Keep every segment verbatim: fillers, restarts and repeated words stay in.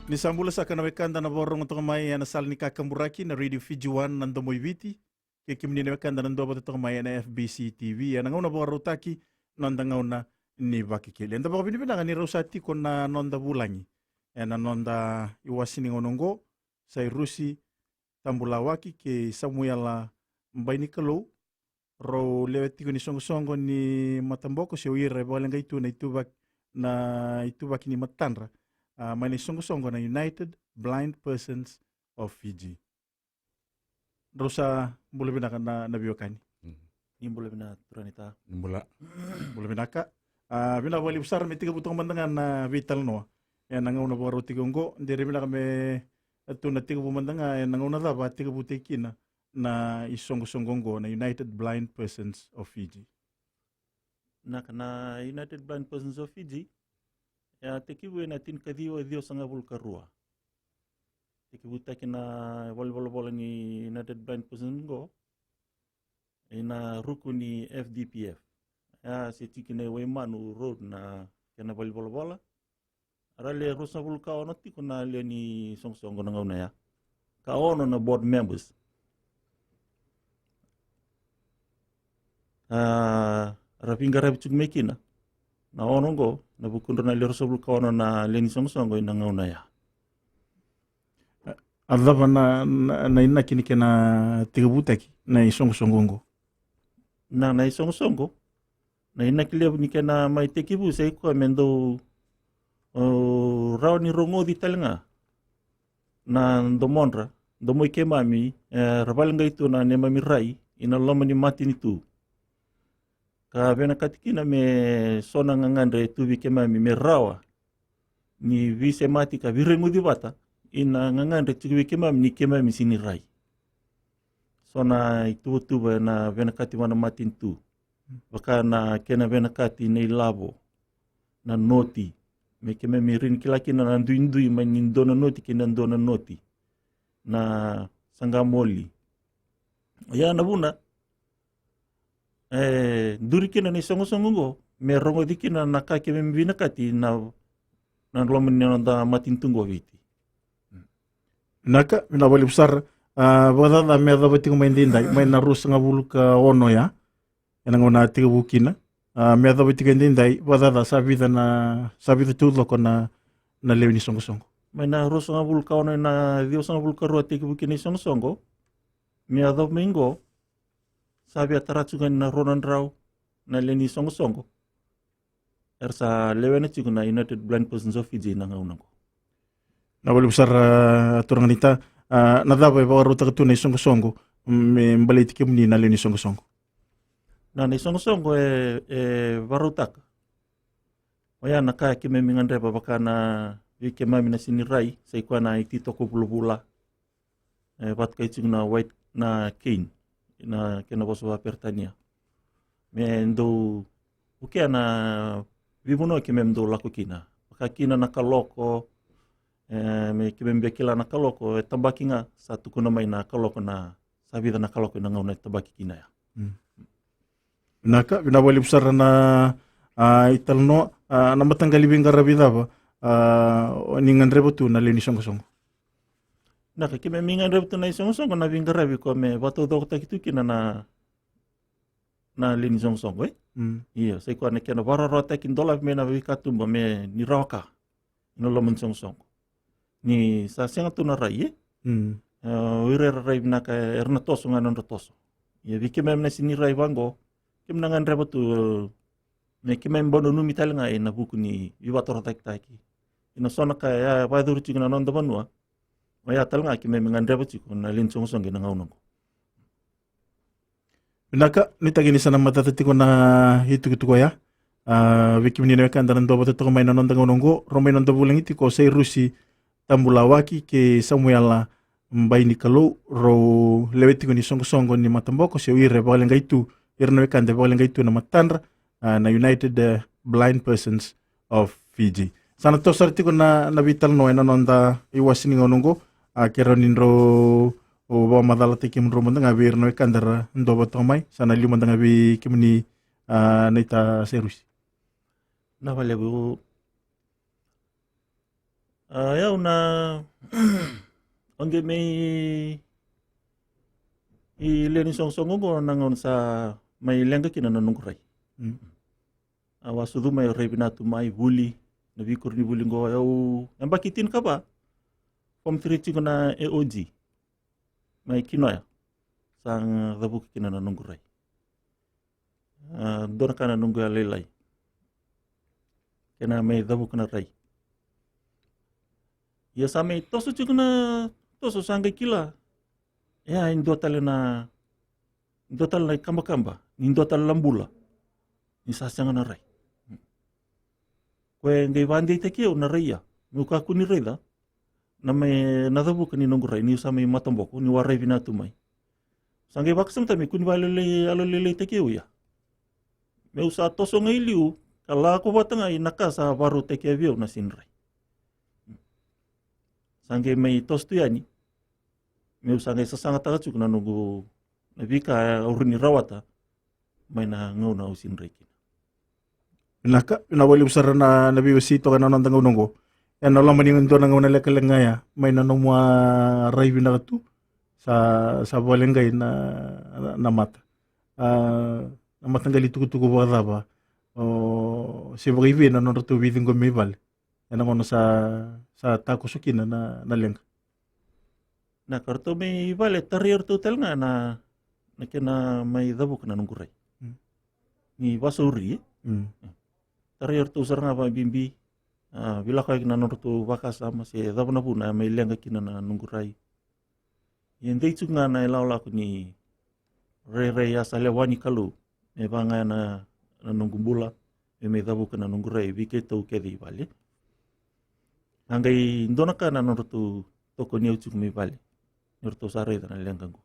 Ni sa bula saka na wekada na vakarorogo toka mai ena sala ni kakaburaki na Radio Fiji One, na Domo i Viti, kei kemuni na wekada na duavata toka mai ena F B C T V ena gauna vakarautaki, noda gauna ni Vakekeli. Eda vakavinavinaka ni rau sa tiko na noda vulagi ena noda iwase ni gauna oqo, Sairusi Tabulawaki kei Samuela Bainikalou, rau lewe tiko ni soqosoqo ni mataboko se o ira e vakaleqai tu na ituvaki, na ituvaki ni matadra, a, mai na isoqosoqo na United Blind Persons of Fiji. Rau sa bula vinaka na, na veiwekani. Mm. Ni bula vinaka turaga ni ta. Ni bula. Bula vinaka. A, vinaka vakalevu sara me tekivu toka mada ga na veitalanoa ena gauna vakarau tiko oqo. De rairai vinaka me tu na tekivu mada ga ena gauna cava a tekivutaki kina na isoqosoqo oqo na United Blind Persons of Fiji. Na, na United Blind Persons of Fiji e a tekivu ena tinikaciwa ciwasagavulu ka rua. Tekivutaki na valenivolavola ni United Blind Persons oqo ena ruku ni F D P F. E a se tiko ena Waimanu Road na kena valenivolavola. Era le ruasagavulu ka ono tiko na lewe ni soqosoqo na gauna ya, ka ono na board members. A, ra veiqaravi tiko mai kina na ono oqo, na vukudra na le ruasagavulu ka ono na lewe ni soqosoqo ena gauna ya. A cava na, na, na inaki ni kena tekivutaki na isoqosoqo oqo? Na, na isoqosoqo, na inaki levu ni kena mai tekivu sa i koya me dau, o, rawa ni rogoci tale ga na domodra, domo i keimami, e, ra valeqai tu na neimami rai ina loma ni matanitu. Ka vinakati kina me so na gagadre e tu vei keimami me rawa ni veisemati ka veireguci vata ina gagadre tiko vei keimami ni keimami sega ni rai. So na ituvatuva ena vinakati vua na matanitu, vaka na kena vinakati na ilavo, na noti, me keimami rawa ni kila kina na duidui mai ni dua na noti kei na dua na noti, na saqa moli. Ia na vuna e duri kina na isoqosoqo oqo me rogoci kina na ka keimami vinakati na, na loma ni noda matanitu oqo o Viti. Vinaka, vinaka vakalevu sara. A, vakacaca me yacova tiko mai daidai, mai na ruasagavulu ka ono ya, ena gauna a tekivu kina. A, me yacova tiko e daidai, vakacaca sa vica na, sa vica taucoko na, na lewe ni soqosoqo? Mai na ruasagavulu ka ono ena ciwasagavulu ka rua a tekivu kina isoqosoqo, me yacova mai oqo, sa via tara tiko ga na rua na drau na lewe ni soqosoqo era sa lewena tiko na United Blind Persons of Fiji na gauna oqo. Vinaka vakalevu sara, a, turaga ni ta. A, na cava e vakarautaka tu na isoqosoqo me baleti kemuni na lewe ni soqosoqo? Na, na isoqosoqo e, e vakarautaka, oya na ka keimami gadreva vaka na, vei keimami na sega ni rai, sa i koya na ititoko vulavula, e, vakatokai tiko na white, na cane, na kena vosa vakaperitania, me dau vukea na veivanua keimami dau lako kina, vaka kina na kaloko. E, me keimami via kila na kaloko e tabaki ga, sa tukuna mai na kaloko na, sa vica na kaloko ena gauna e tabaki kina ya. Mm. Vinaka, vinaka vakalevu sara na, a, italanoa. A, na mataqali veiqaravi cava, a, o ni gadreva tu na lewe ni soqosoqo? Vinaka, keimami gadreva tu na isoqosoqo na veiqaravi koya me vakataucokotaki tu kina na, na lewe ni soqosoqo, e? Mm. Io, sa i koya na kena vakarawarawataki dolavi mai na veikatuba me ni rawa ka ina loma ni soqosoqo. Ni sa sega tu na rai, e? Mm. E, o ira era rai vinaka era na toso ga na nodra toso. Ia vei keimami na sega ni rai vaqo, keimami na gadreva tu, e, me keimami bau nanumi tale ga ena vuku ni veivakatorocaketaki. Ena so na ka e a vakayacori tiko na noda vanua, oya tale ga keimami gadreva tiko na lewe ni soqosoqo ena gauna oqo. Vinaka, nuitaki ni sa na matata tiko na itukutuku oya. A, vei kemuni na wekada na duavata toka mai na noda gauna oqo, rau mai noda vulagi tiko o Sairusi Tabulawaki kei Samuela Bainikalou, rau lewe tiko ni soqosoqo ni mataboko se o ira e vakaleqai tu, ira na wekada e vakaleqai tu na matadra, a, na United, e, Blind Persons of Fiji. Sa na toso sara tiko na, na veitalanoa ena noda iwase ni gauna oqo, a, keirau ni drau vakamacalataki kemudrau mada ga vei ira na wekada ra duavata toka mai, sa na liu mada ga vei kemuni, a, naita Sairusi. Vinaka vakalevu. A, ia au na oqo mai i lewe ni soqosoqo oqo na gauna sa mai leqa kina na noqu rai. Mm. Au a sucu mai, rai vinaka tu mai, vuli, na veikoronivuli oqo, au yabaki tinikava, form three tiko na A O G. Mai Kinoya sa cavuka kina na noqu rai. A, dua na ka na noqu yalolailai, kena mai cavuka na rai. Ia sa mai toso tiko na toso, sa qai kila, e a, e dua tale na, dua tale na ikabakaba ni dua tale na bula ni sa sega na rai. Koya e qai vakadeitaki au na rai, ia meu kakua ni raica na mai na cavuka ni noqu rai niu sa mai mataboko, niu a rai vinaka tu mai. Sa qai vakasamataka meu kua ni vakayalolailaitaki au, ia meu sa toso ga i liu ka lako vata ga i na ka sa vakarautaki vei au na sega ni rai. Sa qai mai toso tu yani, meu sa qai sasagataka tiko na noqu, na veika au rawa ni rawata mai na gauna au sega ni rai kina. Vinaka, vinaka vakalevu sara na, na veiwasei toka ena noda gauna oqo. Ena loma ni dua na gauna lekaleka ga ya mai na nomu a rai vinaka tu, sa, sa vakaleqai na, na, na mata. A, na mataqali tukutuku vakacava, o, se vakaivei na nodratou veiciqomi mai vale ena gauna sa, sa takoso kina na, na leqa? Na ka ratou mai vale, tarai ratou tale ga na, na kena mai cavuka na noqu rai. Mm. Ni vasauri, e? Mm. Tarai ratou sara ga vakabibi, a, veilakoyaki na nodratou vakasama se cava na vuna e mai leqa kina na noqu rai. Ia e dei tiko ga na ilakolako ni rairai, a, sa lewa ni Kalou me vaka ga na, na noqu bula, me mai cavuka na noqu rai vei keitou kece i vale. A qai dua na ka na nodratou tokoni au tiko mai vale ni ratou sa raica na leqa qo.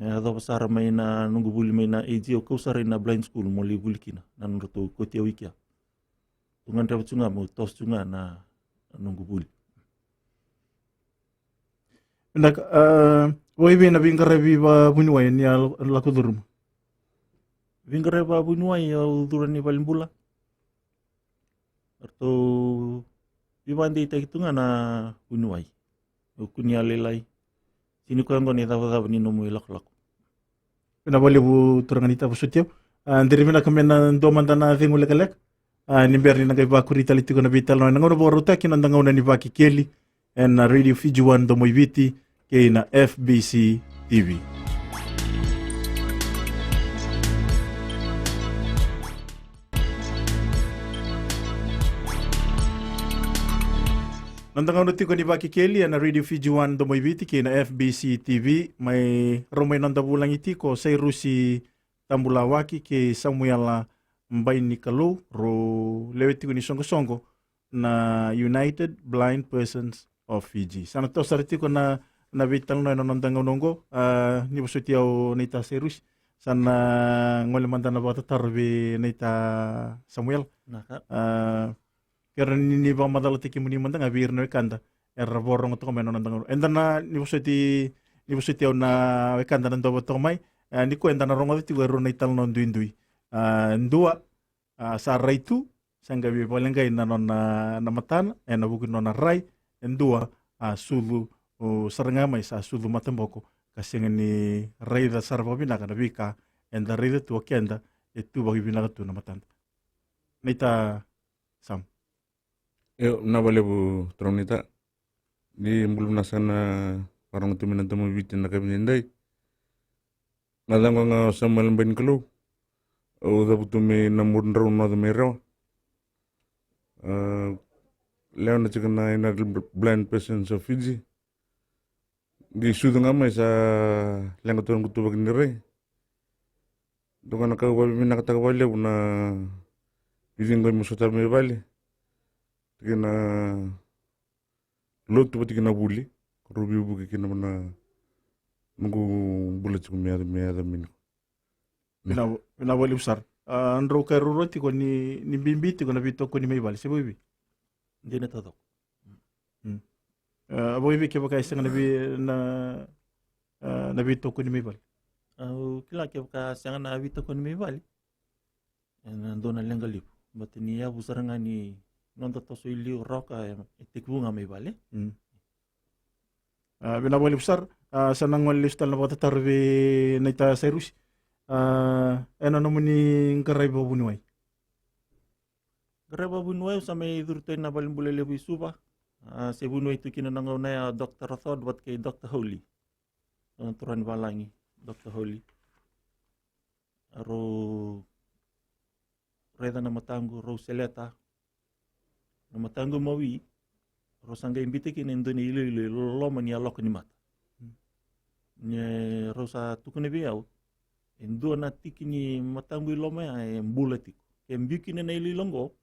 E yacova sara mai na noqu vuli mai na A G, au kau sara i na blind school mo lai vuli kina, na nodratou kauti au i kea. Tou gadreva tiko ga meu toso tiko ga na, na noqu vuli. Vinaka, a, vakaivei na veiqaravi vakavuniwai ni a lako curuma? Veiqaravi vakavuniwai au curu ena valenibula. Ratou veivakadeitaki tu ga na vuniwai. Au kua ni yalolailai. Sega ni koya oqo na icavacava ni nomu ilakolako. Vinaka vakalevu turaga ni tavasoti au. A, diri vinaka me na dua mada na cegu lekaleka. A, ni bera ni na qai vakuri tale tiko na veitalanoa ena gauna vakarautaki, na noda gauna ni Vakekeli ena Radio Fiji One Domoiviti kei na F B C T V. Noda gauna tiko ni Vakekeli ena Radio Fiji One Domoiviti kei na F B C T V. Mai rau mai noda vulagi tiko Sairusi Tabulawaki kei Samuela Bainikalou, rau lewe tiko ni soqosoqo na United Blind Persons of Fiji. Sa na toso sara tiko na, na veitalanoa ena noda gauna oqo. A, ni vosoti au naita Sairusi, sa na gole mada na vakatataro vei naita Samuela. Vinaka. A, kere ni, ni vakamacalataki kemuni mada ga vei ira na wekada era vakarogo toka mai na noda gauna. Eda na, ni vosoti, ni vosoti au na wekada na dova toka mai. E, ni ko eda na rogoca tiko e rua na italanoa duidui. A, dua, a, sa rai tu, sa qai veivaleqai na nona, na matana ena vuku ni nona rai. E dua, a, sucu, o, sara ga mai sa sucu mataboko ka sega ni raica sara vakavinaka na veika eda raica tu o keda e tu vakavinaka tu na matada. Naita Sam. Io, vinaka vakalevu turaga naita. Ni bula vinaka saka na vakarogo tu mai na Domoiviti ena yakavi nidai. Na yacaqu ga o Samuela Bainikalou. Au cavutu mai Namuridrau, North, mai Rewa. A, lewe na tikina na United Blind Persons of Fiji. Qai sucu ga mai sa leqa tu na noqu ituvaki ni rai. Dua ga na ka au vakavinavinakataka vakalevu na veiciqomi au sotava mai vale. Kei na lotu vata kei na vuli, ka rau veivuke kina na noqu bula tiko me yaco, me yaco mai nikua. Vinaka, vinaka vakalevu sara. A, drau kaya ruarua tiko ni, ni bibi tiko na veitokoni mai vale, se vakaevei? Dina taucoko. Mm. A, vakaevei kevaka e sega na vei, na, a, na veitokoni mai vale? Au kila kevaka sega na veitokoni mai vale, ena dua na leqa levu. Baleta ni yavu sara ga ni noda toso i liu rawa ka e, e tekivu ga mai vale. Mm. A, vinaka vakalevu sara. A, sa na gole lesu tale na vakatataro vei naita Sairusi. A, ena nomuni qarai vakavuniwai. Qarai vakavuniwai au sa mai curu tu ena valenibula levu i Suva. A, se vuniwai tu kina na gauna ya Doctor Rathod vata kei Doctor Holy. Na turaga ni valagi, Doctor Holy. Rau raica na mataqu, rau seleta na mataqu mawi, rau sa qai biuta kina e dua na iloilo i loma ni yaloka ni mata. Mm. Ni rau sa tukuna vei au, e dua na tiki ni mataqu i loma ya e bula tiko. Ke biu kina na iloilo oqo,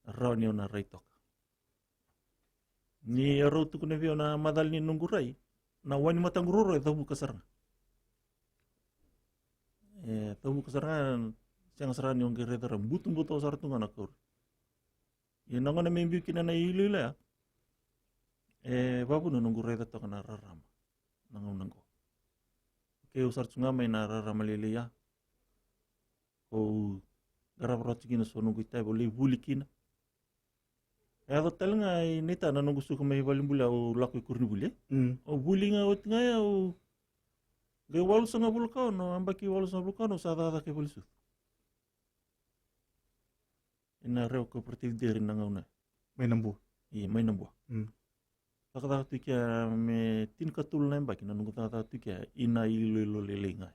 rawa ni au na rai toka. Ni rau tukuna vei au na macala ni noqu rai, na wa ni mataqu roro e cavuka sara ga. E cavuka sara ga, sega sara ga ni o qai raica rawa, butubutu sara tu ga na kauri. Ia na gauna me biu kina na iloilo ya, e vavuna noqu raica toka na rarama na gauna oqo. Kei au sara tu ga mai na rarama lailai ya. Au qarava rawa tu kina so noqu itavi, au lai vuli kina. E yaco tale ga i naita na noqu suka mai valenibula, au lako i koronivuli, e? Mm. Au vuli ga oti ga ya, au qai walusagavulu ka ono, yabaki walusagavulu ka ono, au sa cakacaka i Valesucu. Ena Rewa Cooperative Dairy na gauna. Mai Nabua. Io, mai Nabua. Mm. Cakacaka tu kea me tinikatolu na yabaki na noqu cakacaka tu kea, ina iloilo lailai ga ya.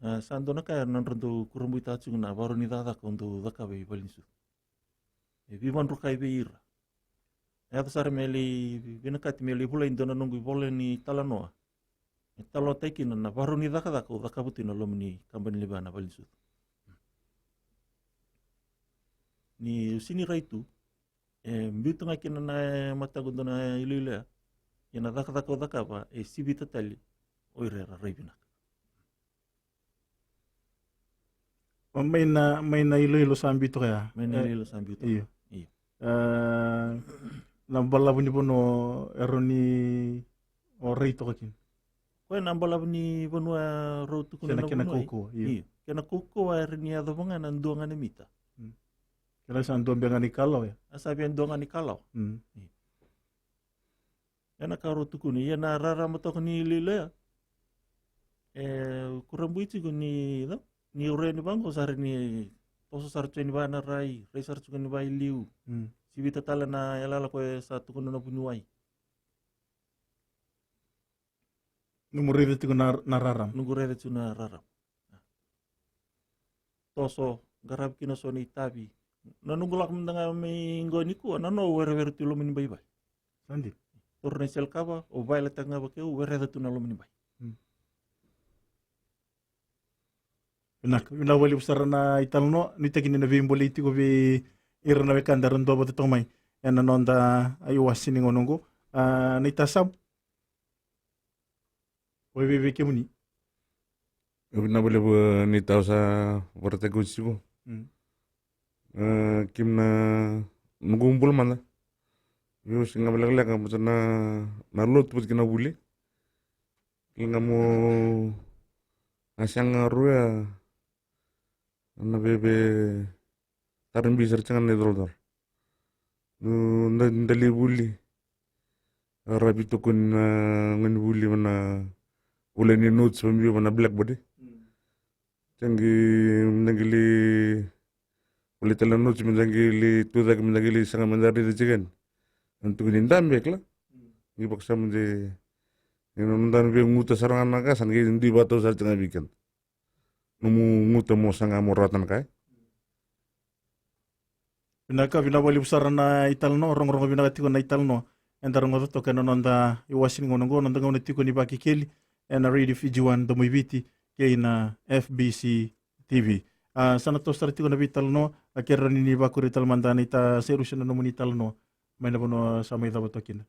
A, sa dua na ka era na dau kurabuitaka tiko na varau ni cakacaka au dau cakava i Valenisucu. E veivadrukai vei ira. E yaco sara me lai vinakati me lai volai dua na noqu ivola ni talanoa. E talanoataki kina na varau ni cakacaka au cakava tu ena loma ni kabani levu na Valenisucu. Niu sega ni rai tu, e biuta ga kina na mataqu dua na iloilo ya. Ia na cakacaka au cakava e sivita tale o ira era rai vinaka. O, mai na, mai na iloilo sa biu toka ya. Mai na iloilo sa biu toka. Io. Io. E, na balavu ni vanua e rawa ni o rai toka kina. Koya na balavu ni vanua rau tukuna na kena kaukauwa, io. Io. Kena kaukauwa era ni yacova ga na dua ga na mita. Mm. Kena sa dua beka ga ni kalawa ya. A sa via dua ga ni kalawa. Mm. Io. Ena ka rau tukuna, ia na rarama toka ni iloilo ya. E kurabui tiko ni, ni ure ni vaqo sara ni toso sara tiko ni va na rai, rai sara tiko ni va i liu. Mm. Sivita tale na yalayala koya sa tukuna na vuniwai. Nomu raica tiko na, na rarama. Noqu raica tiko na rarama. Toso, qaravi kina so na itavi. Na noqu lako mada ga mai qo nikua, na noa au werewere tu i loma ni bai vale. Sa dina. Toro na iseлекava, au vailetaka ga vaka au wereca tu na loma ni bai. Mm. Vinaka, vinaka vakalevu sara na italanoa, nuitaki ni na veibolei tiko vei ira na wekada era duavata toka mai ena noda iwase ni gauna oqo. A, na itasamu. Oi, vei, vei kemuni. Vinaka vakalevu, e, ni tau sa vakaraitaka oti tiko. Mm. E, kemuni na noqu bula mada. Vei au sega vakalekaleka, baleta na, na lotu vata kei na vuli. Kila ga mo a sega rua na veve tara bi sara tiko ga na icolacola. Nu da, da lai vuli. Ravi tokoni na gone vuli vana vula ni notes vamiva vana blackboard. Mm. Tagi, da qai lai vuli tale na notes me da qai lai tucake me da qai lai saga me da raica tiko yani. An tukuni da beka la. Mm. Qai vakasama de, ena noda na via guta sara ga na ka sa qai dui vakatau sara tiko ga vei keda. Nomu guta mo saga mo rawata na ka. Vinaka, vinaka vakalevu sara na italanoa, rogorogo vinaka tiko na italanoa eda rogoca toka ena noda iwase ni gauna oqo, noda gauna tiko ni Vakekeli ena Radio Fiji One, Domo i Viti, kei na F B C T V. A, sa na toso sara tiko na veitalanoa, a, kerea ni ni vakuria tale mada na ita Sairusi na nomuni italanoa mai na vanua sa mai cava toka kina.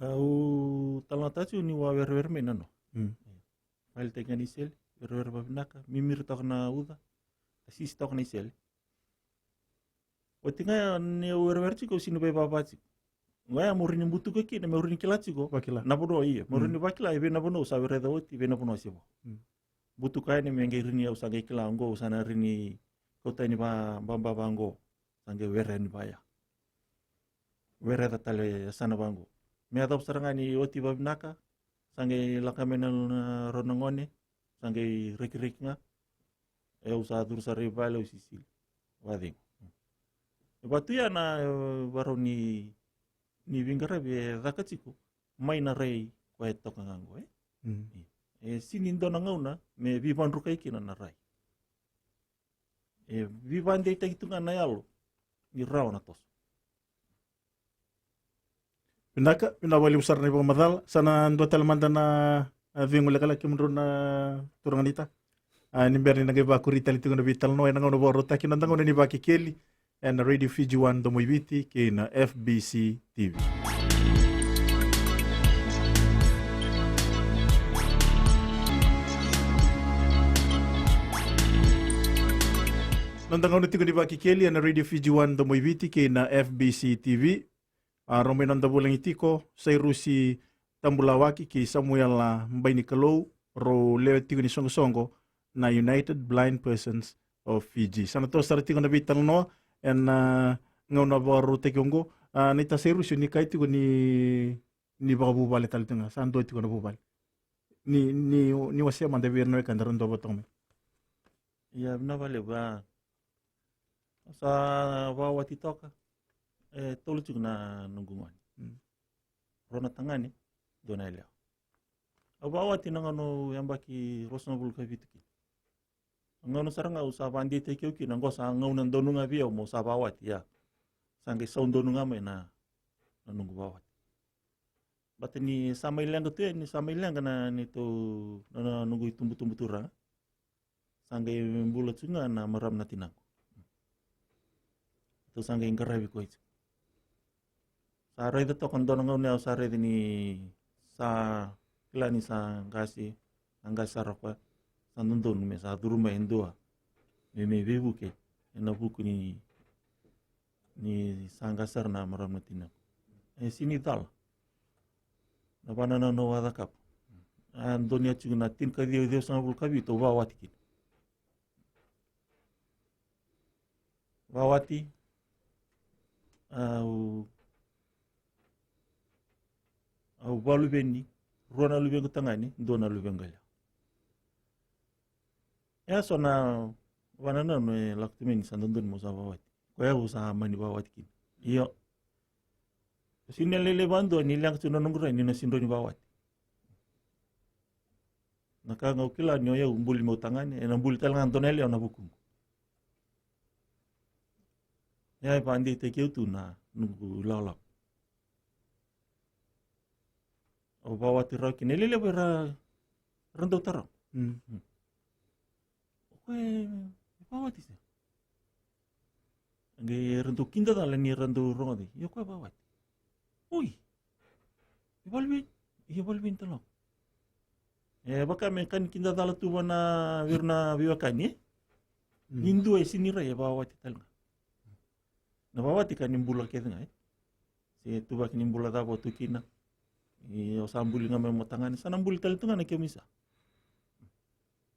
Au talanoataka tiko niu a werewere mai na noa. Mm. Vailetaki ga na isele, werewere vavinaka, mimiri toka na uca, a sisi toka na isele. Oti ga niu werewere tiko, au sega ni vaivava tiko. Oya meu rawa ni butuka kina, meu rawa ni kila tiko. Vakila. Na vanua, io. Meu rawa ni vakila, e vei na vanua au sa wereca oti, e vei na vanua se vo. Mm. butuka yani me qai rini, au sa qai kila oqo au sa na rini kauta yani va baba vaqo. Sa qai were yani vaya. Were ca tale yasana vaqo. Me yacova sara ga ni oti vavinaka, sa qai lako mai na rau na gone, sa qai rekireki ga. E au sa curu sara i vale, au sisili. Vacegu. E vatu ya na, e, varau ni, ni veiqaravi e caka tiko mai na rai koya e toka ga qo, e? Mm. E sini dua na gauna me veivadrukai kina na rai. E veivadeitaki tu ga na yalo ni rawa na toso. Vinaka, vinaka vakalevu sara na ivakamacala. Sa na dua tale mada na, a, cegu lekaleka kemudrau na turaga naita. A, ni bera ni na qai vakuri tale tiko na veitalanoa ena gauna vakarautaki na noda gauna ni Vakekeli ena Radio Fiji One Domoiviti kei na F B C T V. Noda gauna tiko ni Vakekeli ena Radio Fiji One Domoiviti kei na F B C T V. A, rau mai noda vulagi tiko Sairusi Tabulawaki kei Samuela Bainikalou, rau lewe tiko ni soqosoqo na United Blind Persons of Fiji. Sa na toso sara tiko na veitalanoa ena, a, gauna vakarautaki oqo. A, naita Sairusi, ni kaya tiko ni, ni vakavuvale tale tiko ga, sa dua tiko na vuvale. Ni, ni, ni wasea mada vei ira na wekada ra dua vata toka mai. Ia, vinaka vakalevu, a. Sa vakawati toka. E tolu tiko na noqu gone. Mm. Rua na tagane, dua na yalewa. Au vakawati na gauna au yabaki ruasagavulu ka vitu kina. Na gauna sara ga au sa vakadeitaki au kina, oqo sa gauna donu ga vei au mo sa vakawati, ia. Sa qai sau donu ga mai na, na noqu vakawati. Baleta ni sa mai leqa tu, e, ni sa mai leqa na neitou, na, na noqu itubutubu turaga. Sa qai bula tu ga na marama na tinaqu. Tou sa qai qaravi koya tiko. Sa raica toka dua na gauna au sa raica ni sa kila ni sa qase, sa qase sara o koya. Sa dodonu me sa curu mai e dua me, me veivuke ena vuku ni, ni sa qase sara na marama na tinaqu. E sini cala na vanananu au a cakava. A donuya tiko na tinikaciwa ciwasagavulu ka vitu au vakawati kina. Vakawati, au, au vakaluveni, rua na luvequ tagane, dua na luvequ yalewa. E a so na vanananu e lako tu mai ni sa dodonu mo sa vakawati. Koya au sa mani vakawati kina. Io. Sini lailai vakadua ni leqa tu na noqu rai ni na sini rawa ni vakawati. Na ka ga au kila ni o yau buli meu tagane, ena buli tale ga dua na yalewa na vukuqu. Ia e vakadeitaki au tu na noqu ilakolako. Au vakawati rawa kina, e lelevu era, era dau taroga. Mm. Mm. O koya e vakawati se? Qai era dau kidacala ni era dau rogoca. Ia o koya e vakawati. Oi. E vakaluveni, e vakaluveni tale ga. E vaka me ka ni kidacala tu vua na, vei ira na veiwekani, e? Mm. Ni dua e sini rai e vakawati tale ga. Na vakawati ka ni bula kece ga, e? Se tuvaki ni bula cava o tu kina. Ia o sa buli ga mai mo tagane, sa na buli tale tu ga na kemu isa.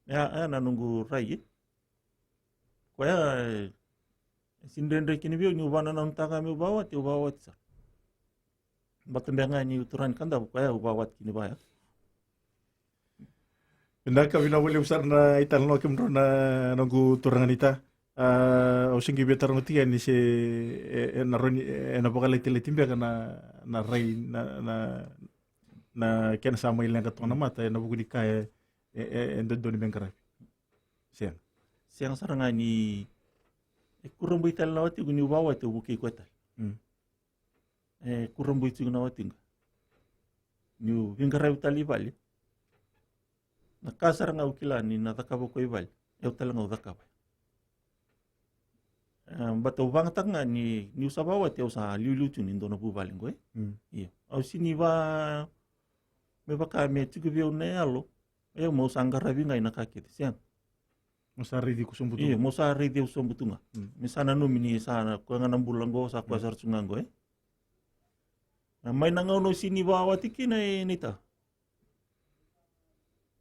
Ia, ia na noqu rai, e? Koya, e, e sini dredre kina vei au niu vakanananutaka meu vakawati, au vakawati sara. Baleta beka ga niu turaga ni Kadavu, koya au vakawati kina vaya. Vinaka, vinaka vakalevu sara na italanoa kemudrau na noqu turaga naita. A, au se qai via taroga tiko yani se, e, e na rawa ni, e na vakalatilati beka na, na rai, na, na, na kena sa mai leqa toka na mata, ena vuku ni ka e, e, e, e dodonu me qaravi. Sega. Sega sara ga ni, e kurabui tale na watiqu niu vakawati au vukei koya tale. Mm. E kurabui tiko na watiqu. Niu veiqaravi tale i vale. Na ka sara ga au kila ni na cakava o koya i vale, au tale ga au cakava. E, baleta au vagataka ga ni, niu sa vakawati au sa liuliu tu ni dua na vuvale qo, e? Mm. Io. Au sini va, me vaka me tiko vei au na yalo, e, meu sa qaravi ga ina ka kece, sega. Mo sa raici iko sobu tu. Io, mo sa raici au sobu tu ga. Mm. Me sa nanumi ni sa na, koya ga na bula qo, sa koya sara tu ga qo, e? Na mai na gauna au sini vakawati kina, e, naita.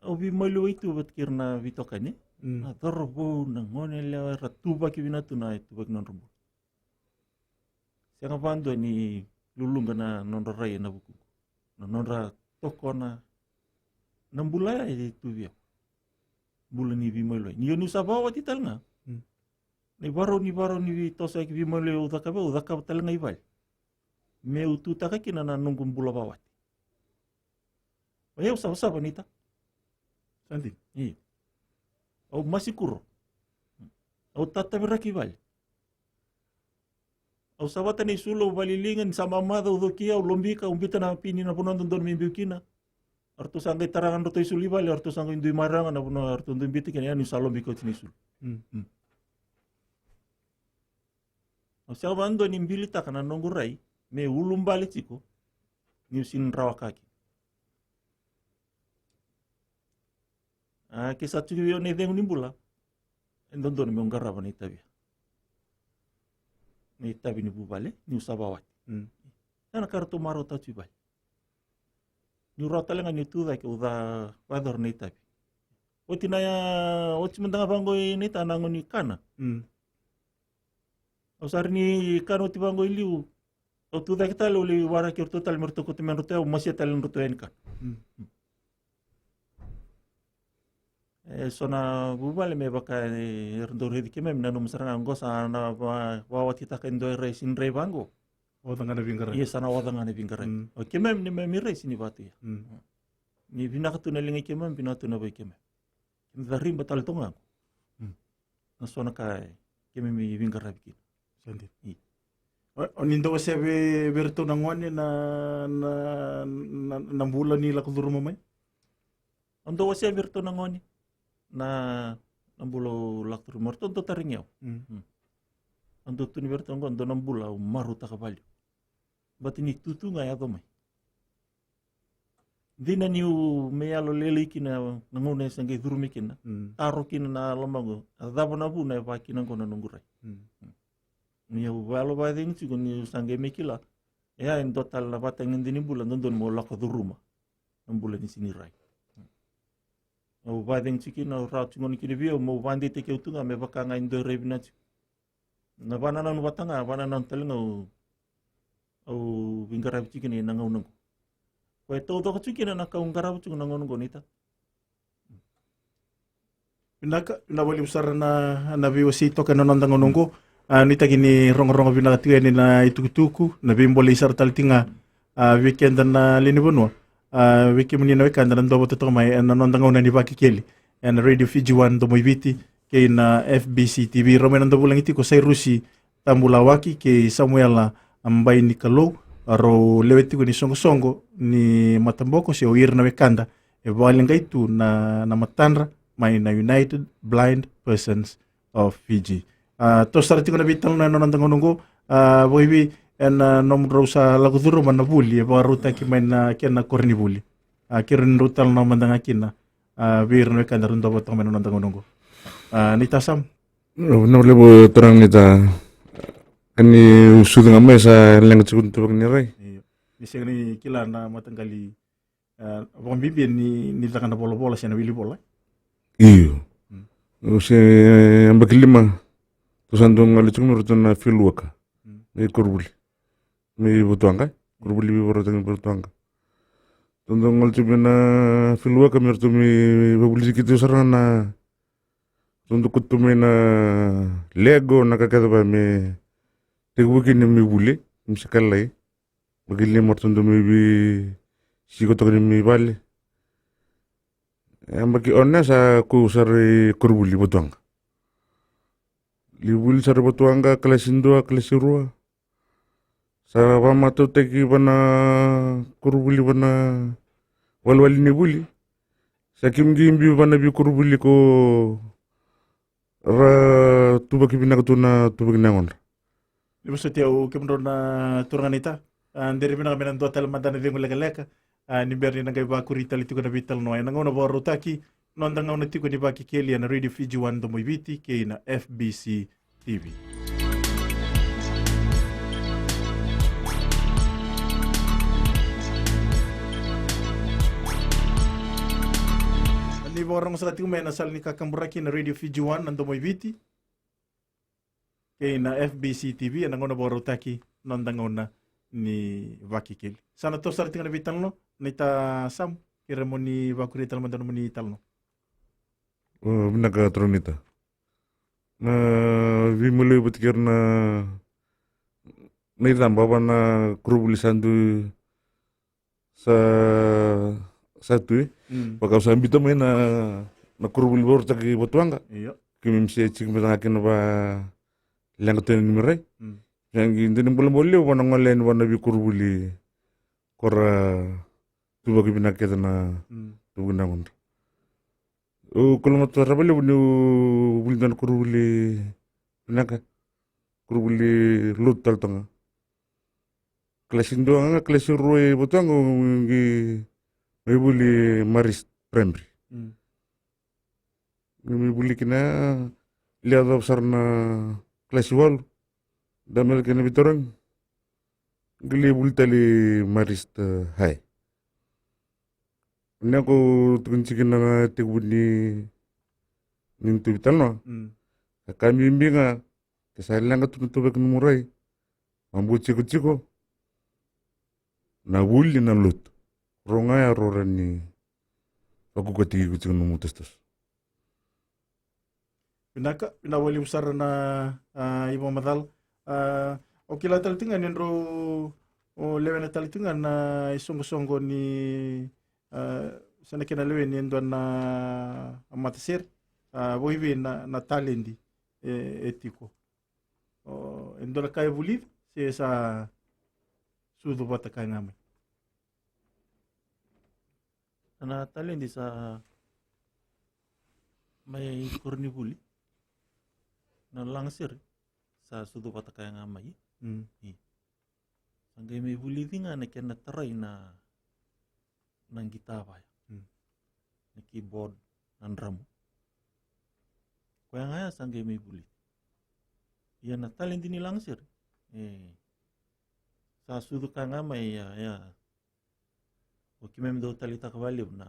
Au veimaliwai tu vata kei ira na veitokani. Mm. Na cauravou, na gone yalewa, era tuvaki vinaka tu na ituvaki nodra bula. Sega vakadua ni luluqa na nodra rai ena vukuqu. Na nodra tokona na bula ya e tu vei au. Bula ni veimaliwai. Ni o niu sa vakawati tale ga. Mm. Na ivarau ni varau ni veitosoyaki veimaliwai au cakava, au cakava tale ga i vale. Meu tutaka kina na noqu bula vakawati. O yau savasava, Neita. Sa dina. Io. Au masikuro. Au tataviraki i vale. Au savata na isulu, au vakaliliga, ni sa mamaca, au cokia, au lobika, au biuta na pini na vanua dodonu me biu kina. O ratou sa qai tara ga nodratou isulu i vale, o ratou sa qai dui marau ga na vanua o ratou dui biuta kina, ia niu sa lobika oti na isulu. Mm. Mm. Au sega vakadua ni bilitaka na noqu rai me ulubale tiko niu sega ni rawa ka kina. A, ke sa tiko vei au na icegu ni bula, e dodonu meu qarava na itavi ya. Na itavi ni vuvale niu sa vakawati. Mm. Ia na ka ratou marautaka tu i vale. Niu rawa tale ga niu tu cake, au sa vakayacora na itavi. Oti na ya, oti mada ga vaqo, Neita, na gauna ni kana. Mm. Au sa rawa ni kana oti vaqo i liu. Au tu cake tale, au lai waraki iratou tale me ratou kauta mai nodratou ya, au masia tale nodratou ya ni kana. Mm. E so na vuvale me vaka e, era dau raici keimami, nanuma sara ga oqo sa na va-, vakawatitaka e dua e rai, sega ni rai vaqo. Oca ga na veiqaravi. Ia sa na oca ga na veiqaravi. Mm. O keimami, neimami rai sega ni va tu ya. Mm. Ni vinaka tu na liga i keimami, vinaka tu na vei keimami. Keimami cariba tale toka ga qo. Mm. Na so na ka e keimami veiqaravi kina. Sa dina. Io. O, o ni dau wasea vei, vei iratou na gone na, na, na, na bula ni lako curuma mai? Au dau wasea vei iratou na gone na, na bula au lako curuma, ratou dau tarogi au. Mm. Mm. Au dau tukuna vei iratou qo, dua na bula au marautaka vakalevu. Baleta ni tutu ga e yaco mai. Dina niu mai yalo lailai kina na gauna e sa qai curumi kina. Mm. Taro kina na lomaqu, a cava na vuna e vaka kina qo na noqu rai. Mm. Niu yalo vakacegu tiko niu sa qai mai kila. E a, e dua tale na vatagede ni bula dodonu mo lako curuma. Na bula ni sega ni rai. Au vakacegu tiko kina, au rawa tiko gona kina vei au, meu vakadeitaki au tu ga me vaka ga e dua e rai vinaka tiko. Na vakanananu vata ga, vakanananu tale ga au, au veiqaravi tiko kina ena gauna oqo. Koya e taucoko tiko kina na ka au qarava tiko na gauna oqo, Neita. Vinaka, vinaka vakalevu sara na, na veiwasei toka ena noda gauna oqo. A, nuitaki ni rogorogo vinaka tiko yani na itukutuku, na veibolei sara tale tiko ga, a, vei keda na lewe ni vanua. A, vei kemuni na wekada na dau vata toka mai ena noda gauna ni Vakekeli ena Radio Fiji One Domoiviti kei na F B C T V. Rau mai na dau vulagi tiko Sairusi Tabulawaki kei Samuela Bainikalou, rau lewe tiko ni soqosoqo ni mataboko se o ira na wekada e vakaleqai tu na, na matadra mai na United Blind Persons of Fiji. A, toso sara tiko na veitalanoa ena noda gauna oqo, a, vakaevei ena nomudrau sa lako curuma na vuli e vakarautaki mai na kena koronivuli. A, keirau ni drau talanoa mada ga kina, a, vei ira na wekada rau dau vata toka mai na noda gauna oqo. A, Neita Sam. Vinaka vakalevu turaga Neita. Ka ni sucu ga mai sa leqa tiko na tuvaki ni rai. Io. Ni sega ni kila na mataqali, e, vakabibi ni, ni caka na volavola se na wilivola. Io. Mm. Au se, e, yabaki lima. Tou sa dau gole tiko mai ratou na field worker. Mm. Mai koronivuli. Mai Votuaqa. Koronivuli vakarautaki mai Votuaqa. Tou dau gole tiko mai na field worker me ratou mai vakavulici keitou sara ga na, tou dau kauta mai na lego, na ka kece va me tekivu kina me vuli, me se kalai. Yabaki lima ratou dau mai veisiko toka ni mai vale. Yabaki ono sa kau sara i koronivuli Votuaqa. Lai vuli sara i Votuaqa, kalasi dua, kalasi rua. Sa vakamatautaki vua na koronivuli, vua na walewale ni vuli. Sa kemu qai biu vua na veikoronivuli ko ra tuvaki vinaka tu na tuvaki ni yagodra. Ni vosoti au kemudrau na turaga Neita. A, dere vinaka me na dua tale mada na cegu lekaleka. A, ni bera ni na qai vakuri tale tiko na veitalanoa ena gauna vakarautaki, noda gauna tiko ni Vakekeli ena Radio Fiji One Domoiviti kei na F B C T V. Vakarorogo saka tiko mai na sala ni kakaburaki na Radio Fiji One, na Domo i Viti, kei na F B C T V, ena gauna vakarautaki, Noda Gauna ni Vakekeli. Sa na toso sara tiko na veitalanoa, naita Samu, kerea mo ni vakuria tale mada na nomuni talanoa. O, vinaka turaga naita. Na veimaliwai vata kei ira na, na icaba va na koronivuli sa dui sa, sa tu, e. Mm. Vaka au sa biuta mai na, na koronivuli vakarautaki Vatuwaqa. Io. Keimami se tiko mai ga kina va leqa tu yani mai Rai. Mm. Sa qai dua na bolebole levu va na gole yani va na veikoronivuli ko ra tu vakavinaka kece na, mm, tu vakavinaka qodra. Au kalougata sara vakalevu niu vuli dua na koronivuli vinaka, koronivuli lotu tale toka ga. Kalasi dua ga, kalasi rua e Vatuwaqa, au qai mai vuli Marist Primary. Mm. Qai mai vuli kina, lai yacova sara na kalasi walu, dabe mai kina veitarogi, qai lai vuli tale Marist, eh, High. Ni ko tukuni tiko na tekivu ni, ni tuvi tale noa. Mm. Ka bibi ga, ke sa leqa tu na tuvaki nomu rai, ma bau tiko tiko na vuli, na lotu. Rau ga ya rau rawa ni vakaukauwataki iko tiko nomu tosotoso. Vinaka, vinaka vakalevu sara na, a, ivakamacala. A, o kila tale tiko ga ni drau, o lewena tale tiko ga na isoqosoqo ni, a, sa na kena lewe ni e dua na matasere, a, vakaevei na, na taledi e, e tiko. O, e dua na ka e vulica, se sa sucu vata kaya ga mai. Na taledi sa mai koronivuli, na lagasere sa sucu vata kaya ga mai. Mm. I. Sa qai mai vulici ga na kena tarai na, na qita vaya. Mm. Na keyboard, na dramu. Koya ga ya sa qai mai vulici. Ia na taledi ni lagasere, e, sa sucu kaya ga mai, ia, ia. O keimami dau taleitaka vakalevu na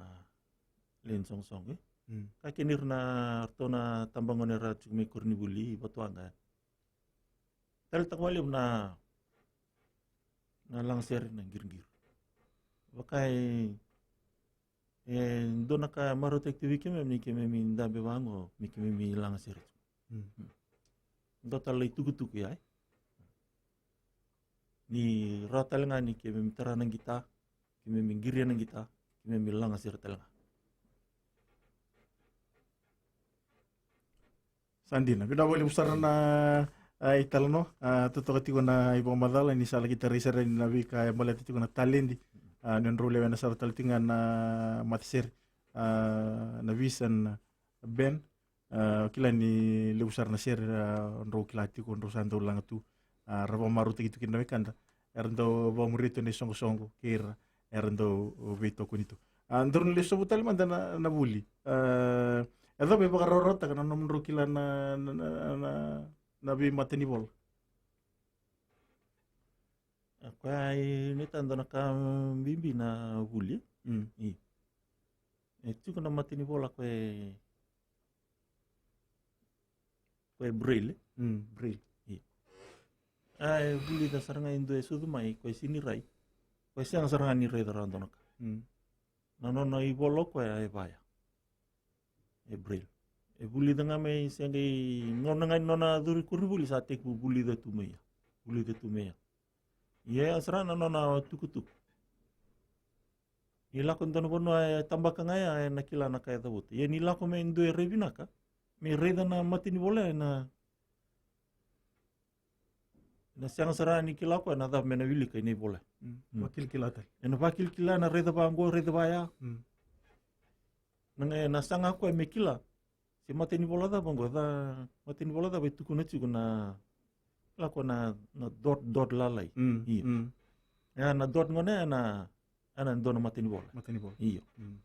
lewe ni soqosoqo, e. Mm. Ka kina ira na ratou na tabagone era tiko mai koronivuli Vatuwaqa. Taleitaka vakalevu na, na lagasere, na qiriqiri. Vaka e, e dua na ka marautaki tu vei keimami ni keimami dabe vaqo, me keimami lagasere tu. Mm. Mm. Dua tale na itukutuku ya, e. Ni rawa tale ga ni keimami tara na qita, keimami qiria na qita, keimami lagasere tale ga. Sa dina, vinaka vakalevu sara na, a, italanoa, a, totoka tiko na ivakamacala ni sa laki tarai sara yani na veika e baleta tiko na taledi, a, ni drau lewena sara tale tiko ga na matasere, a, na Vision Band. A, kila ni levu sara na sere, a, drau kila tiko, drau sa dau laga tu. A, ra vakamarautaki tu kina na wekada era dau vakamuria tu na isoqosoqo kei ira era dau veitokoni tu. A, drau na lesu sobu tale mada na, na vuli. A, e cava e vakarawarawataka na nomudrau kila na, na, na, na, na veimatanivola? A, koya e, ni ta dua na ka bibi na vuli. Mm. I. E tiko na matanivola koya e, koya e Braille. Mm, Braille. I. A, e vulica sara ga e dua e sucu mai, koya e sega ni rai. Koya e sega sara ga ni raica rawa dua na ka. Mm. Na nona ivola o koya e vaya. E Braille. E vulica ga mai, se qai gauna ga ni nona curu i koronivuli sa tekivu vulica tu mai ya. Vulica tu mai ya. Ia ya sara na nona tukutuku. Ni lako dua na vanua e tabaka ga ya, ena kila na ka e cavuta. Ia ni lako mai e dua e rai vinaka, me raica na matanivola ya, ena, ena sega sara ni kila o koya na cava me na wilika ena ivola. Mm. Mm. Vakilakila tale. Ena vakilakila, ena raica vaqo, raica vaya. Mm. Na, ena saga o koya me kila se matanivola cava qo, ca, matanivola cava e tukuna tiko na, lako na, na dot, dot lalai. Mm, io. Mm. Ia na dot gona, ia na, ia na dua na matanivola. Matanivola. Io. Mm.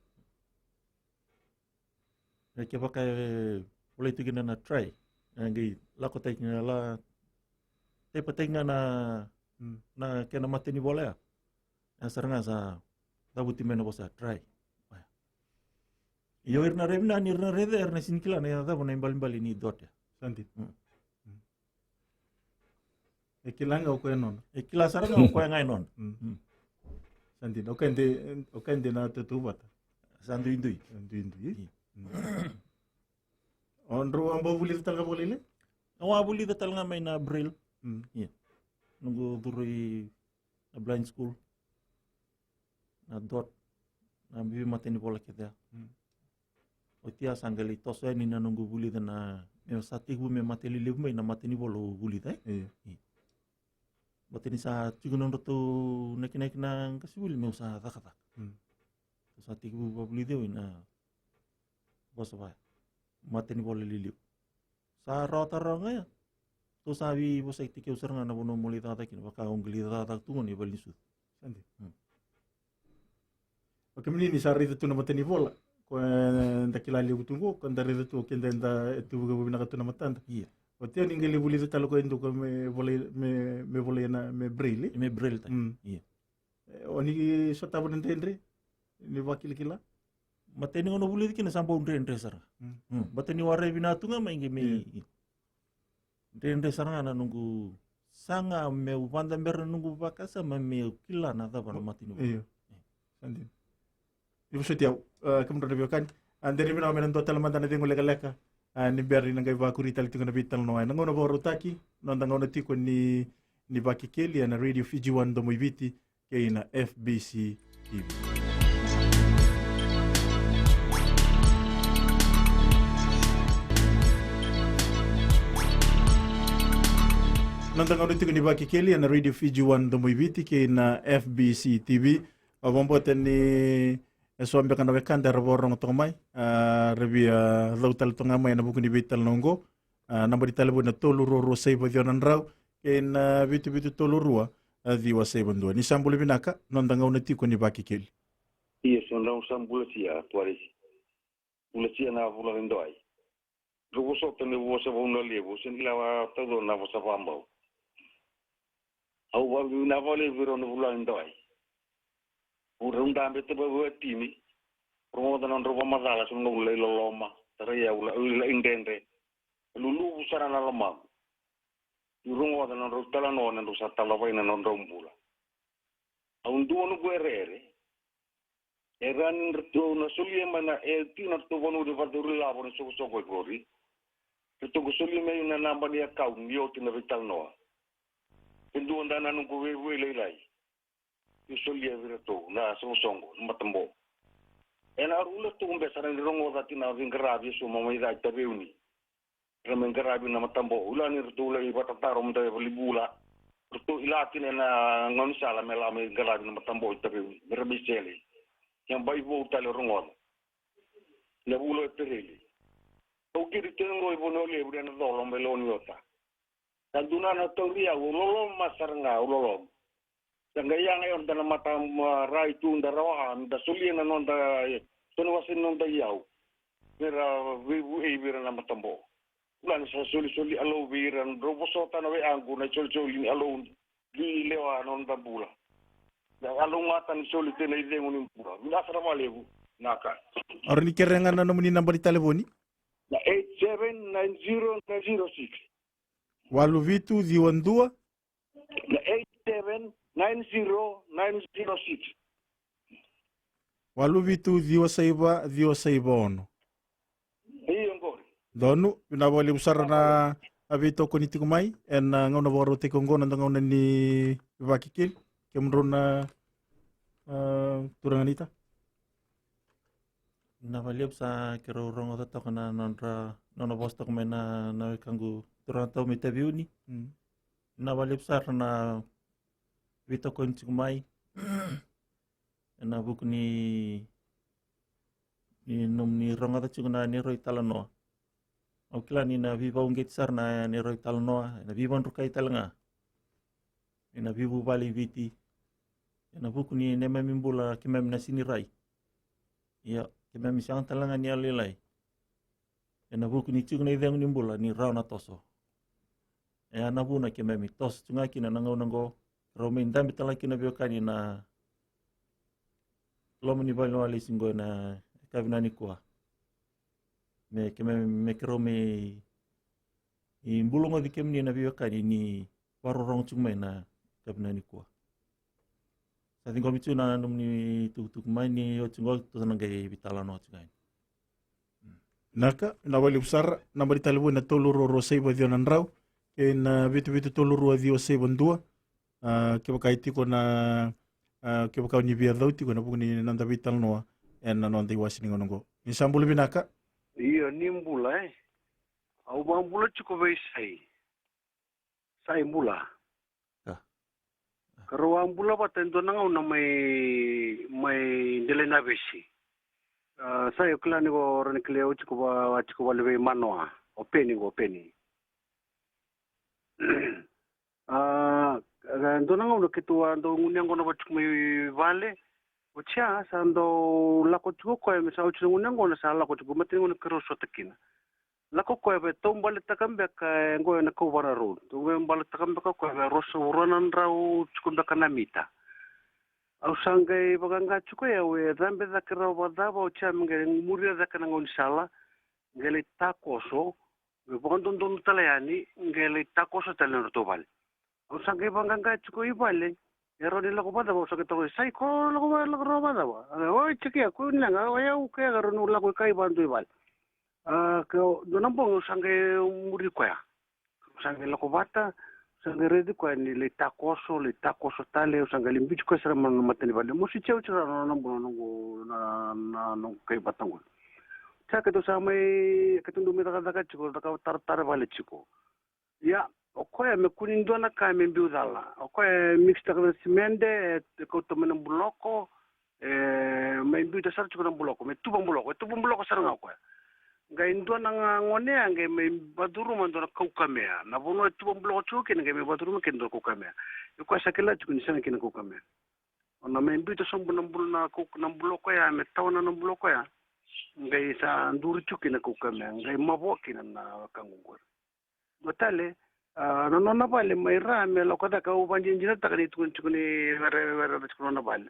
Ia kevaka e volai tu kina na try, e qai lakotaki kina, la, taipataki ga na, mm, na kena matanivola ya. Ia sara ga sa cavuti mai na vosa try. Io, ira na raica vinaka ni ra na raica, era na sini kila na cava na ibalebale ni dot ya. Sa dina. Mm. Mm. E kila ga o koya e nona. E kila sara ga o koya ga e nona. Mm. Mm. Sa dina. O koya de, o koya de na tautauvata. Sa duidui. Sa duidui. Mm. O drau a bau vulica tale ga vakalailai? Au a vulica tale ga mai na braille. Mm. Ia. Noqu curu i na blind school. Na dot, na veimatanivola kece ya. Mm. Oti ya sa qai lai toso yani na noqu vulica na, me sa tekivu me mate lelevu mai na matanivola au vulica, e? Io. Io. Baleta ni sa tiko na nodratou nakinaki na qasenivuli meu sa cakacaka. Mm. Au sa tekivu vavulici au ina vosa vaya. Matanivola lelevu. Sa rawata rawa ga ya. Tou sa veivosakitaki au sara ga na vanua meu lai cakacaka kina, vaka au qai lai cakacaka tu gona i valenisucu. Sa dina. Hmm. O kemuni ni sa raica tu na matanivola, ko, e, da kila levu tu qo, ko da raica tu o keda eda e tu vakavinaka tu na matada. Ia. Oti ya ni qai lai vulica tale ko e dua ko me volai, me, me volai na, me braille. Me braille tale. Hmm. Ia. E, o ni sotava na dredre ni vakilakila? Baleta ni gauna vulici kina sa bau dredre sara. Mm. Mm. Baleta ni warai vinaka tu ga mai qai me, io, dredre sara ga na noqu saga meu vakadabera na noqu vakasama meu kila na cava na matanivola. Io. Io. Sa dina. Ni vosoti au, e, kemudrau na veiwekani. A, dina vinaka me na dua tale mada na cegu lekaleka. A, ni bera ni na qai vakuri tale tiko na veitalanoa ena gauna vakarautaki, noda gauna tiko ni, ni Vakekeli ena Radio Fiji One Domo i Viti, kei na F B C T V. Noda gauna tiko ni Vakekeli ena Radio Fiji One Domo i Viti kei na F B C T V. Au vakabauta ni e so beka na wekada era vakarorogo toka mai, a, ra via cau tale toka ga mai ena vuku ni veitalanoa oqo. A, naba ni talevoni na tolu rua rua saiva ciwa na drau, kei na vitu vitu tolu rua, a, ciwa saiva dua. Ni sa bula vinaka, noda gauna tiko ni Vakekeli. Io, sa drau sa bula sia, Tuaresi. Bula sia na vula ni doi. Drau vosota ni vosa Vanua Levu, se ni lava taucoko na vosa vabau. Au vakavinavinaka vakalevu vei rau na vula ni doi. Au rau dabe taba vua timi. Rogoca na nodrau vakamacala, sa nodrau lai loloma, tarai au lai, lai dredre. Luluvu sara na lomamu. Niu rogoca na nodrau talanoa, na nodrau sa talanoa ena nodrau bula. Au dua noqu ereere. E rawa ni ratou na solia mai na, e tiko na ratou vanua ni vakacuri lavo na soqosoqo e qori. Ratou qai solia mai na naba ni account ni oti na veitalanoa. E dua dua na noqu veivuke lailai. Niu solia vei ratou na soqosoqo, na mataboko. Ena rua na tuku beka ra ni rogoca tiko na veiqaravi eso mai cake i Taveuni. Ra mai qaravi na mataboko. Ila ni ratou lai vakatataro mada e valenibula. Ratou ila tiko na gaunisala me la mai qaravi na mataboko i Taveuni. Me ra mai sele. Ke bai vou tale rogoca. Na vula o Epereli. Au kiri tiko qo i Vanua Levu ena colo mai Loniota. Sa dua na tauri au, au loloma sara ga, au loloma. Sa qai yaga e o da na mata, ma, rai tu da rawa, da solia na noda, e, so na wase ni noda iyau. Me ra veivuke vei ira na mataboko. Kila ni sa solisoli Alou vei ira, drau vosota na wekaqu na isolisoli ni Alou ni lewa na noda bula. Na Alou ga ta ni soli tena icegu ni bula. Vinaka sara vakalevu, naka. O rawa ni kerea ga na nomuni naba ni talevoni? Na eight seven nine zero nine zero six. Walu vitu ciwa dua. Na eight seven nine zero nine zero six. Walu vitu ciwa saiva ciwa saiva ono. Io, qori. Donu, vinaka vakalevu sara na veitokoni tiko mai ena gauna vakarautaki oqo, na noda gauna ni Vakekeli. Kemudrau na, a, turaga naita. Vinaka vakalevu sa keirau rogoca toka na nodra, nona vosa toka mai na, na wekaqu turaga tau mai Taveuni. Mm. Vinaka vakalevu sara na veitokoni tiko mai. Ena vuku ni, ni nomuni rogoca tiko na neirau italanoa. Au kila ni na veivakauqeti sara na neirau italanoa, ena veivakadrukai tale ga. Ena veivuvale i Viti. Ena vuku ni neimami bula keimami na sini rai. Ia, keimami sega tale ga ni yalolailai. Ena vuku ni tiko na icegu ni bula ni rawa na toso. E a na vuna keimami toso tu ga kina na gauna oqo, rau mai dabe tale ga kina veiwekani na loma ni vale ni walesi oqo ena yakavi nikua. me keimami, me keirau me i bula goci kemuni na veiwekani ni vakarorogo tiko mai na yakavi nikua. Sa ciqomi tu na nomuni tukutuku mai ni oti qo, tou sa na qai veitalanoa tiko yani. Naka, na vakalevu sara, naba ni talevoni na tolu rua rua saiva ciwa na drau, kei na vitu vitu tolu rua ciwa saiva dua. A, kevaka e tiko na, a, kevaka ni via cau tiko ena vuku ni noda veitalanoa ena noda iwase ni gauna oqo. Ni sa bula vinaka. Io, ni bula, e. Au vakabula tiko vei Sai. Sai bula. Ka. Ka rau a bula vata e dua na gauna mai, mai Delainavesi. A, Sai, o kila ni ko rawa ni kilai au tiko va, tiko vale vei Manoa. O Peni, o Peni. A, e dua na gauna keitou a dau gunu yaqona vata tiko mai vale. Oti ya sa dau lako tiko o koya, me sa oti na gunu yaqona sa lako tiko, matani gauna keirau sota kina. Lako o koya vei, taubaletaka beka e qo ena Kauvana Road. Taubaletaka beka o koya vei ruasagavulu na drau tiko beka na mita. Au sa qai vaqaqa tiko, e, au e cabe cake rawa vakacava, oti ya me qai muria cake na gaunisala, qai lai takoso, me vakadodonu tale yani, qai lai takoso tale na nodratou vale. Au sa qai vaqaqa tiko i vale. E rawa ni lako vakacava, au sa qai toka, Sai, ko lako va, lako rawa vakacava? A, oi, tiko ya, ko ni leqa, o yau, ke ya, ka rawa ni lako i kai vakadua i vale. A, ke o, dua na bogi au sa qai muri koya. Au sa qai lako vata, au sa qai raici koya ni lai takoso, lai takoso tale, au sa qai lai biuti koya sara mai na matanivale. Mositi au tiko na, na, na, na, na, na noqu kai vata qo. Sa keitou sa mai, keitou dau mai cakacaka tiko, cakava taratara vale tiko. Ia, o koya me kua ni dua na ka me biu cala. O koya e mix-taka na simede, e kauta mai na buloko, e mai biuta sara tiko na buloko, me tuva buloko, e tuva buloko sara ga o koya. Qai dua na ga gone ya, qai mai vacuruma dua na kaukamea. Na vanua e tuva buloko tiko kina, qai mai vacuruma kina dua na kaukamea. Ia o koya sa kila tiko ni sega kina kaukamea. O na mai biuta sobu na bul-, na kau-, na buloko ya, me tawana na buloko ya. Qai sa duri tiko kina kaukamea, qai mavoa kina na wekaqu qori. Dua tale, a, na nona vale mai ra me lako cake, au vakadinadinataka ni tukuni tiko ni were, were tiko nona vale.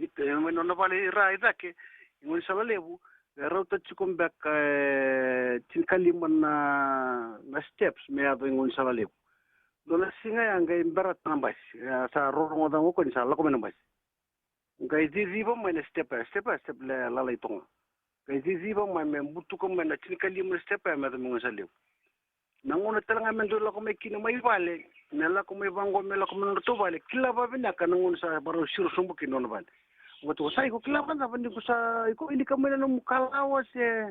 Ite, mai nona vale i ra i cake, i gaunisala levu, e rauta tiko beka, e, tinikalima na, na steps me yaco i gaunisala levu. Dua na siga ya qai berata na basi, e, sa rorogoca ga o koya ni sa lako mai na basi. Qai ciciva mai na step ya, step ya, step le lalai toga. Qai ciciva mai me butuka mai na tinikalima na step ya me yaco mai gaunisala levu. Na gauna tale ga me dau lako mai kina mai vale, me lako mai vaqo, me lako mai nodratou vale, kila vavinaka na gauna sa varau siro sobu kina nona vale. Qo tu, Sai, ko kila vakacava ni ko sa, iko wilika mai na nomu kalawa se,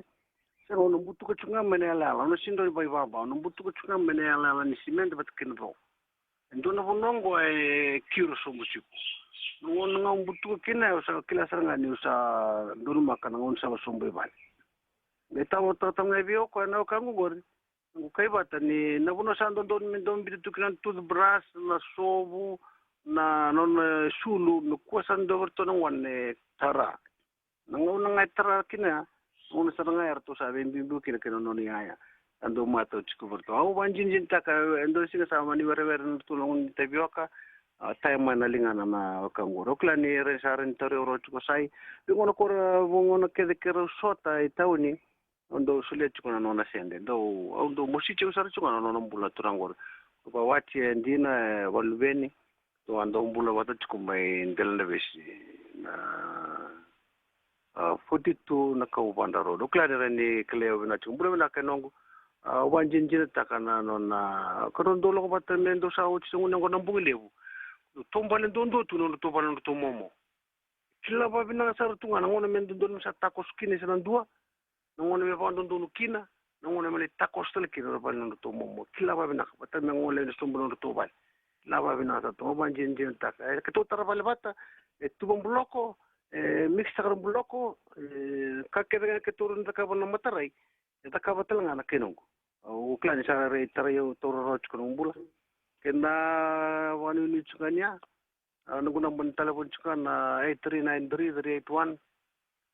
se o na butuka tiko ga mai na yalayala, o na sega ni dau vaivava, o na butuka tiko ga mai na yalayala ni simede vata kei na co. E dua na vanua oqo e kiro sobu tiko. Na gauna ga au butuka kina, au sa kila sara ga niu sa donumaka na gauna sa sobu i vale. Qai tawa, tawa, tawa ga vei au o koya na wekaqu qori. Noqu kai vata ni na vanua sa dodonu me dau biuta tu kina na toothbrush, na sovu, na, na nona sulu, me kua sa dau vei ratou na gone e tara. Na gauna ga e tara kina ya, na gauna sara ga ya eratou sa veibiubiu kina kei na nona iyaya. Sa dau matau tiko vei ratou. Au vakadinadinataka, e dua na siga sa mani werewere na ratou na gauna ni tavioka, a, taya mai na ligana na wekaqu qori. Au kila ni rawa ni sa rawa ni tauri au rawa tiko, Sai. Veigauna qori, veigauna kece keirau sota i tauni, au dau solia tiko na nona sede. Dau, au dau mositi au sara tiko ga na nona bula na turaga qori. Vakawati e dina, e valuveni. Tou a dau bula vata tiko mai Delainavesi na, a, forty-two na Kauvadra Road. Au kila ni rawa ni kilai au vinaka tiko. Bula vinaka e noqu. A, au vakadinadinataka na nona, ka dau lako vata me dau sa oti sobu na gauna, na bogi levu. Dau taubale duadua tu na nodratou vale, nodratou momo. Kila vavinaka sara tu ga na gauna me dodonu me sa takoso kina e sa na dua, na gauna me vakadodonu kina, na gauna me lai takoso tale kina na vale ni nodratou momo. Kila vavinaka, vata me gole ena sobu na nodratou vale. Kila vavinaka sara tu ga, vakadinadinataka. E, keitou tara vale vata, e tuva buloko, e mix-taka na buloko, e, ka kece ga keitou rawa ni cakava na matarai, e cakava tale ga na kena oqo. Au kila ni sa rairai tarai au, taura rawa tiko na bula. Kena vakanuinui tiko ga ni ya. A, noqu naba ni talevoni tiko ga na eight three nine three three eight one.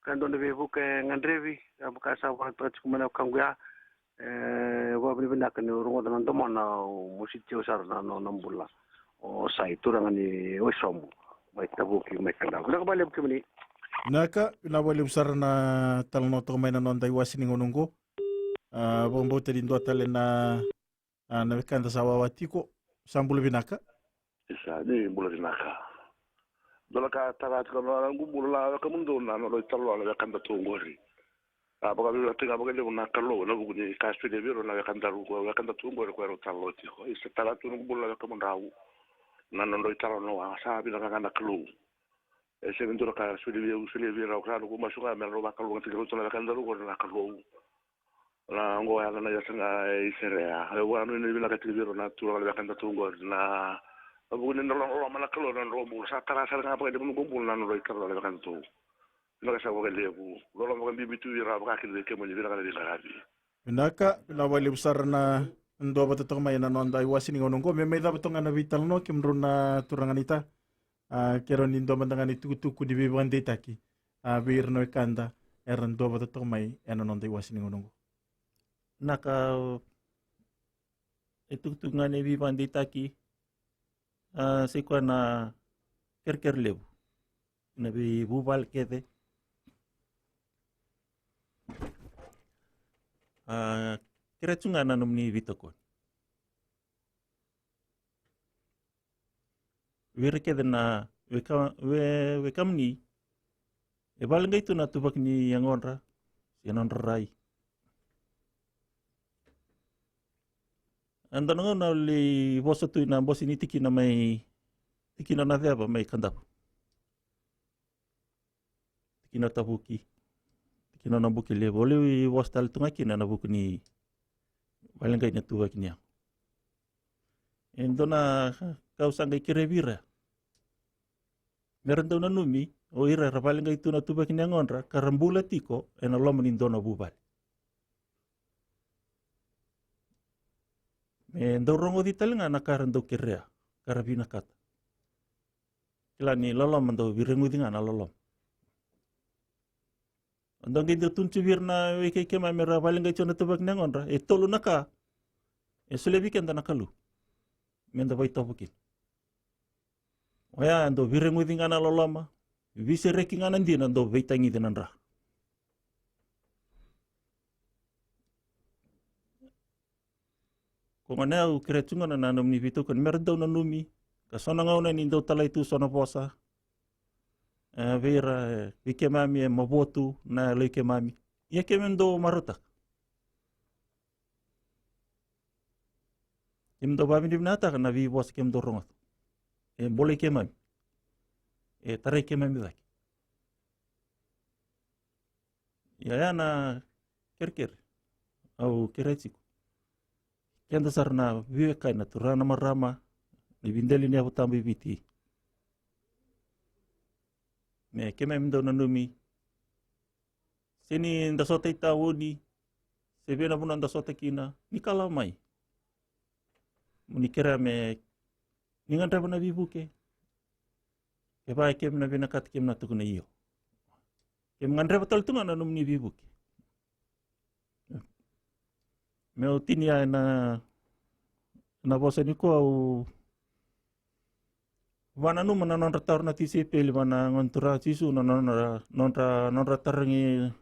Ka dua na veivuke e gadrevi, a, vaka sa vakaraitaka tiko mai na wekaqu ya. E, vakavinavinaka niu rogoca na domona, au mositi au sara na nona bula. O Sai, turaga ni Waisobu, mai Tavuki, mai Kadavu. Vinaka vakalevu kemuni. Vinaka, vinaka vakalevu sara na talanoa toka mai na noda iwasi ni gauna oqo. A, vakabauta ni dua tale na, a, na wekada sa wawa tiko. Sa bula vinaka. Isa, ni bula vinaka. Dua na ka tara tiko na noqu bula na wekamudou na noda italanoa na wekada tu oqori. A, vakavinavinaka vakalevu na Kalou ena vuku ni ka solia vei ira na wekadaru, ko wekada tu oqori ko era talanoa tiko. Isa, tara tu noqu bula na wekamudrau na noda italanoa, sa vinaka ga na Kalou. E sega ni dua na ka solia vei au, solia vei rau, ka noqu masu ga me rau vakalougatataki rau tu na wekadaru oqori na Kalou. Na oqo ya na yasa ga e Isere ya. E vua na nuinui vinaka tiko vei rau na turaga na wekada tu oqori na, na vuku ni loloma na Kalou na nodrau bula. Sa tara sara ga vakalevu noqu bula na nodrau italanoa na wekada tu. Vinaka sara vakalevu. Loloma vakabibi tu vei rau, vakakina vei kemuni, vinaka na veiqaravi. Vinaka, vinaka vakalevu sara na duavata toka mai ena noda iwasi ni gauna oqo. Me mai cava toka ga na veitalanoa, kemudrau na turaga naita. A, kerea ni dua mada ga na itukutuku ni veivakadeitaki, a, vei ira na wekada era duavata toka mai ena noda iwasi ni gauna oqo. Na ka, itukutuku ga ni veivakadeitaki, a, sai koya na kerekere levu na veivuvale kece. A, kerea tu ga na nomuni veitokoni vei ira kece na weka, we, wekamuni e vakaleqai tu na tuvaki ni yagodra se nodra rai. Eda na gauna au lai vosa tu ina bose ni tikina mai, tikina na ceva mai Kadavu, tikina Tavuki, tikina na Buki Levu, au lai vosa tale tu ga kina ena vuku ni vakaleqai na tuvaki ni yago. E dua na ka au sa qai kerea vei ira me ra dau nanumi, o ira era vakaleqai tu na tuvaki ni yagodra ka ra bula tiko ena loma ni dua na vuvale. Me dau rogoci tale ga na ka ra dau kerea ka ra vinakata. Kila ni loloma dau veireguci ga na loloma. Dau qai dau tukuna tu vei ira na wekai keimami era vakaleqai tu na tuvaki ni yagodra, e tolu na ka e solia vei keda na Kalou me da vakaitovo kina. Oya e dau veireguci ga na loloma, veisereki ga na dina, dau veitagici na dra. Ko gona au kerea tu gona na nomuni veitokoni me ra dau nanumi, ka so na gauna ni dau talai tu so na vosa, e, vei ira, e, vei keimami e mavoa tu na yalo i keimami. Ia keimami dau marautaka, keimami dau vakavinavinakataka na veivosa keimami dau rogoca. E bolei keimami, e tarai keimami cake. Ia ya na kerekere au kerea tiko. Keda sara na veiwekani na turaga na marama, na veideli ni yavu tabu i Viti, me keimami dau nanumi, se ni da sota i tauni, se vei na vanua da sota kina, ni kalawa mai. Mo ni kerea me ni gadreva na veivuke. Kevaka e keimami na vinakata, keimami na tukuna io. Keimami gadreva tale tu ga na nomuni veivuke. Meu tinia ena, na vosa nikua, au vakananuma na nodra taura na tisaipeli vua na Gone Turaga Jisu, na nodra, nodra, nodra tarogi,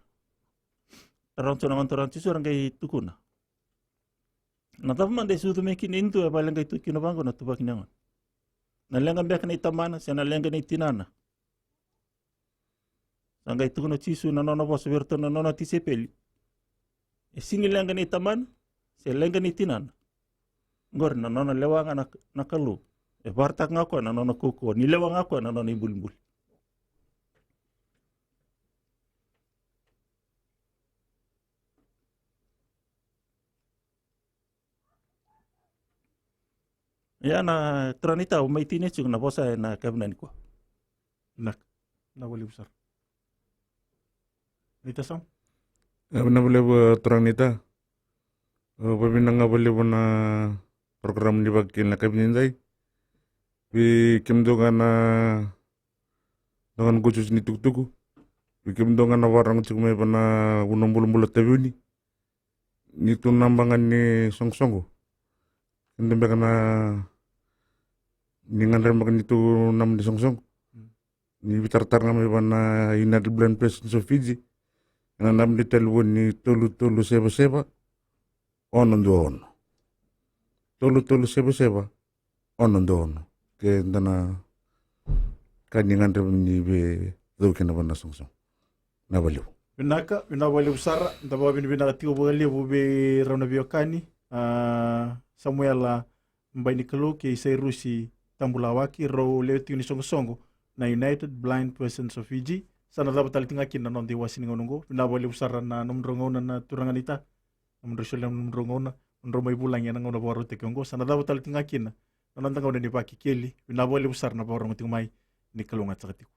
tarogi tu na Gone Turaga Jisu, ra qai tukuna: Na cava mada e sucu mai kina e dua e vakaleqai tu kina vaqo na tuvaki ni yagodra? Na leqa beka nei tamana se na leqa nei tinana? Sa qai tukuna o Jisu na nona vosa vei iratou na nona tisaipeli: E sega ni leqa nei tamana se leqa nei tinana. Oqori na nona lewa ga na, na Kalou. E vakarautaka ga o koya na nona kaukauwa, ni lewa ga o koya na nona ibulibuli. Ia na turaga naita, au mai tinia tiko na vosa ena yakavi nikua. Vinaka, vinaka vakalevu sara. Naita Sam? Ia, vinaka vakalevu, e, turaga naita. E, vakavinavinaka vakalevu na program ni vakakina ena yakavi nidai. Vei kemudou ga na, na noqu juju ni tukutuku. Vei kemudou ga na vakarorogo tiko mai vua na vanua bulabula Taveuni. Ni tu naba ga ni soqosoqo. Keda beka na, ni gadreva beka ni tu naba ni soqosoqo. Mm. ni veitaratara ga mai vei na United Blind Persons of Fiji, ena naba ni talevoni tolu tolu seve seve ono dua ono. Tolu tolu seve seve ono dua ono. Ke da na ka ni gadreva ni vei cau kina vei na soqosoqo. Na valevu. Vinaka, vinaka valevu sara, da vakavinavinaka tiko vakalevu vei rau na veiwekani, a, Samuela Bainikalou kei Sairusi Tabulawaki, rau lewe tiko ni soqosoqo na United Blind Persons of Fiji. Sa na cava tale tiko ga kina na noda iwasi ni gauna oqo. Vinaka vakalevu sara na nomudrau gauna na turaga naita. Nomudrau solia na nomudrau gauna, nomudrau mai vulagi ena gauna vakarautaki oqo. Sa na cava tale tiko ga kina na noda gauna ni Vakekeli. Vinaka vakalevu sara na vakarorogo tiko mai, ni kalougata saka tiko.